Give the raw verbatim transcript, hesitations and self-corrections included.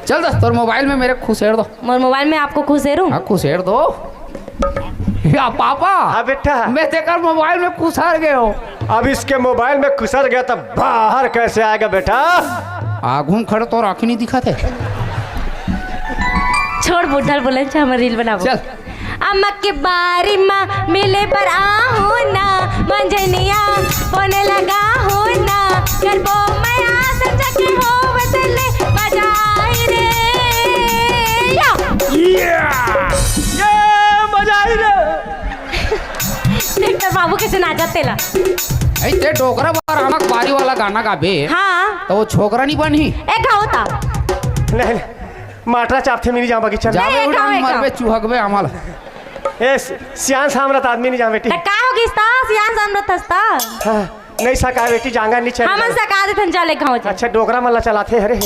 चल दस, तोर मोबाइल में मेरे खुसेर दो। मोर मोबाइल में आपको खुसेरूं? हाँ, खुसेर दो। या पापा। हाँ बेटा। मैं तेकर मोबाइल में खुसर गए हो। अब इसके मोबाइल में खुसर गया तो बाहर कैसे आएगा बेटा? आगू में खड़े तोर आँखी नहीं दिखा थे। छोड़ बुढ़ल बोले, अच्छा, हम रील बनाबो। चल। अम्मा के बारी मा मिले बर आहू ना, मंझनिया बोने लगा हूँ ना, करबो मया संझा के होवत ले बजाई रे। या। ये मजा आई रे। देख तोर बाबू कैसे नाचत तेला। ऐ ते डोकरा बर आमक बारी वाला गाना गाबे। हाँ। तो वो छोकरा नहीं बनही। ए गाओ ता। नहीं, नहीं, माटरा चापथे मिनी जाओ बगीचा में। जाबे नहीं, उड़ा गाओ, मरबे गाओ। चुहकबे आमल। ए, सियान सामरत आदमी नहीं जाओ बेटी। त का हो गिस ता? सियान सामरत हस्ता। हाँ, नहीं सका बेटी, जांगर नहीं चले। हमन सका देथन, चले गाँव जा। अच्छा, डोकरा मन ला चलाथे, अरे।